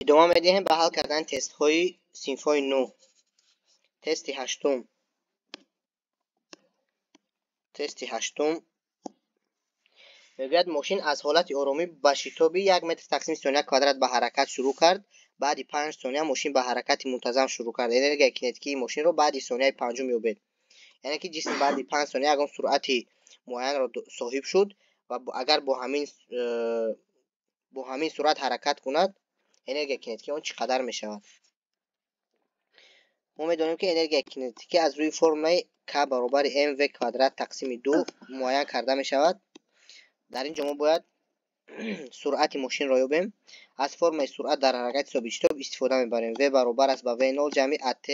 Идома медиҳем ба ҳал кардани тестҳои синфҳои 9. Тести ҳаштум. Тести ҳаштум мегӯяд, мошин аз ҳолати оромӣ ба шитоби 1 метр тақсими сония квадрат ба ҳаракат шурӯъ кард. Баъди 5 сония мошин ба ҳаракати мунтазам шурӯъ кард. Энергияи кинетикии мошинро баъди сонияи панҷум ёбед. Яъне ки ҷисм баъди 5 сония ягон суръати муайянро соҳиб шуд ва агар бо ҳамин суръат ҳаракат кунад, энергияи кинетикии он чӣ қадар мешавад? Мо медонем, ки энергияи кинетикӣ аз рӯи формулаи к баробари mv квадрат тақсими 2 муайян карда мешавад. Дар ин ҷо мо бояд суръати мошинро ёбем. Аз формулаи суръат дар ҳаракати собитшитоб истифода мебарем. V баробар аст ба V0 ҷамъи at,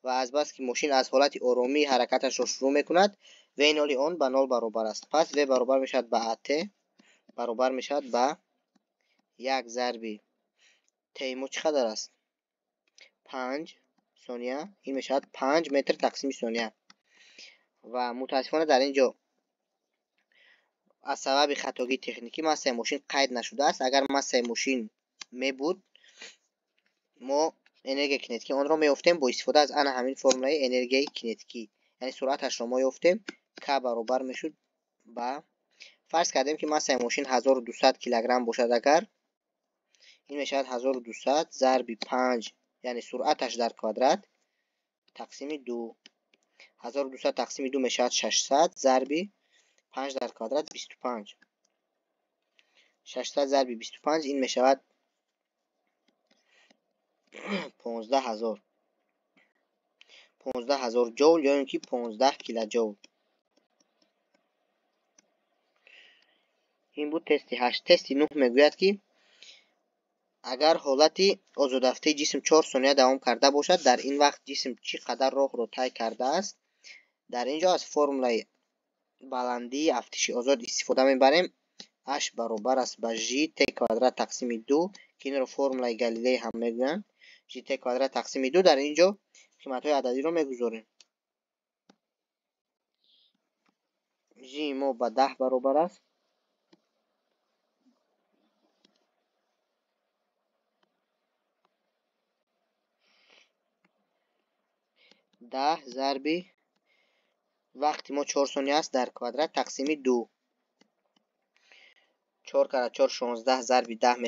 ва азбаски мошин аз ҳолати оромӣ ҳаракаташро шурӯъ мекунад, V0 он ба 0 баробар аст. Пас V баробар мешавад ба at, баробар мешавад ба 1 зарби t мо чӣ қадар аст? 5 сония. Ин мешавад 5 метр тақсими сония. Ва мутаассифона дар ин ҷо аз сабаби хатогии техникӣ массаи мошин қайд нашудааст. Агар массаи мошин мебуд, мо энергияи кинетикии онро меёфтем бо истифода аз ана ҳамин формулаи энергияи кинетикӣ. Яъне суръаташро мо ёфтем, к баробар мешуд ба, фарз кардем ки массаи мошин 1200 килограмм бошад, агар ин мешавад 1200 зарби 5, яъне суръаташ дар квадрат, тақсими 2. 1200 тақсими 2 мешавад 600 зарби 5 дар квадрат 25. 600 зарби 25 ин мешавад 15000. 15000 ҷоул ё ин ки 15 килоҷоул. Ин буд тести 8. Тести 9 мегӯяд, ки агар ҳолати озодафтии ҷисм 4 сония давом карда бошад, дар ин вақт ҷисм чӣ қадар роҳро тай кардааст? Дар ин ҷо аз формулаи баландии афтиши озод истифода мебарем. H баробар аст ба G t квадрат тақсими 2, ки инро формулаи Галилей ҳам мегӯянд. G t квадрат тақсими 2. Дар ин ҷо қиматҳои ададиро мегузорем. G мо ба 10 баробар аст. 10 зарби вақти мо 4 сония аст дар квадрат тақсими 2. 4 кара 4 16 зарби 10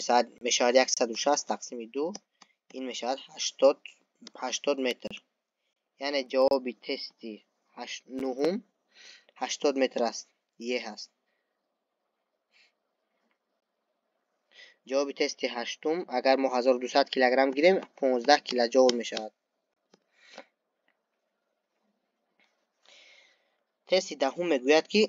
мешавад 160 тақсими 2. Ин мешавад 80 метр. Яъне ҷавоби тести нуҳум 80 метр аст. Е ҳаст. Ҷавоби тести ҳаштум, агар мо 1200 килограмм гирем, 15 килоҷоул мешавад. Тести даҳум мегӯяд, ки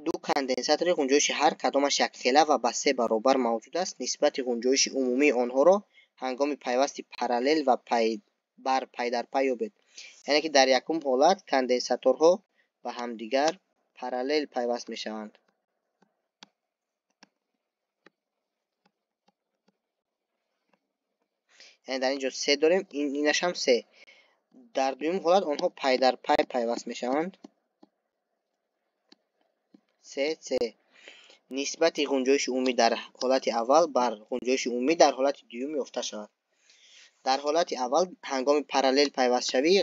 ду конденсатори ғунҷоиши ҳар кадомаш якхела ва ба се баробар мавҷуд аст. Нисбати ғунҷоиши умумии онҳоро ҳангоми пайвасти параллел ва бар пайдарпай ёбед. Яъне ки дар якум ҳолат конденсаторҳо ба ҳамдигар параллел пайваст мешаванд. Яъне дар ин ҷо се дорем, инаш ҳам се. Дар дуюм ҳолат онҳо пайдарпай пайваст мешаванд. Се, се. Нисбати ғунҷоиши умумӣ дар ҳолати аввал бар ғунҷоиши умумӣ дар ҳолати дуюм ёфта шавад. Дар ҳолати аввал ҳангоми параллел пайвастшавӣ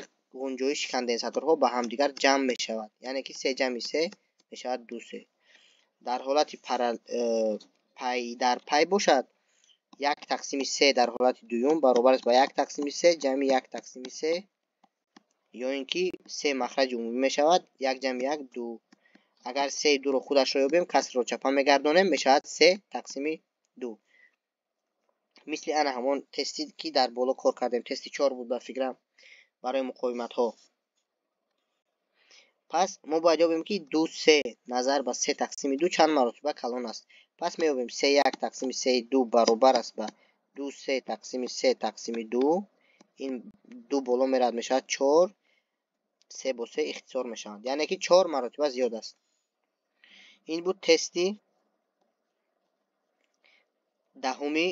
ғунҷоиши конденсаторҳо ба ҳамдигар ҷамъ мешавад. Яъне ки се ҷамъи се мешавад ду се. Дар ҳолати пайдарпай бошад, як тақсими се дар ҳолати дуюм баробар аст ба як тақсими се ҷамъи як тақсими се, ё ин ки се махраҷи умумӣ мешавад, як ҷамъи як ду. Агар сеи дуро худашро ёбем, касрро чапа мегардонем, мешавад се тақсими ду. Мисли ана ҳамон тести ки дар боло кор кардем, тести 4 буд ба фикрам барои муқовиматҳо. Пас мо бояд ёбем, ки ду се назар ба се тақсими ду чанд маротиба калон аст. Пас меёбем се як тақсими сеи ду баробар аст ба ду се тақсими се тақсими ду. Ин ду боло меравад, мешавад 4, се бо се ихтисор мешаванд. Яъне ки 4 маротиба зиёд аст. Ин буд тести даҳуми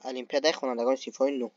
олимпиадаи хонандагони синфҳои 9.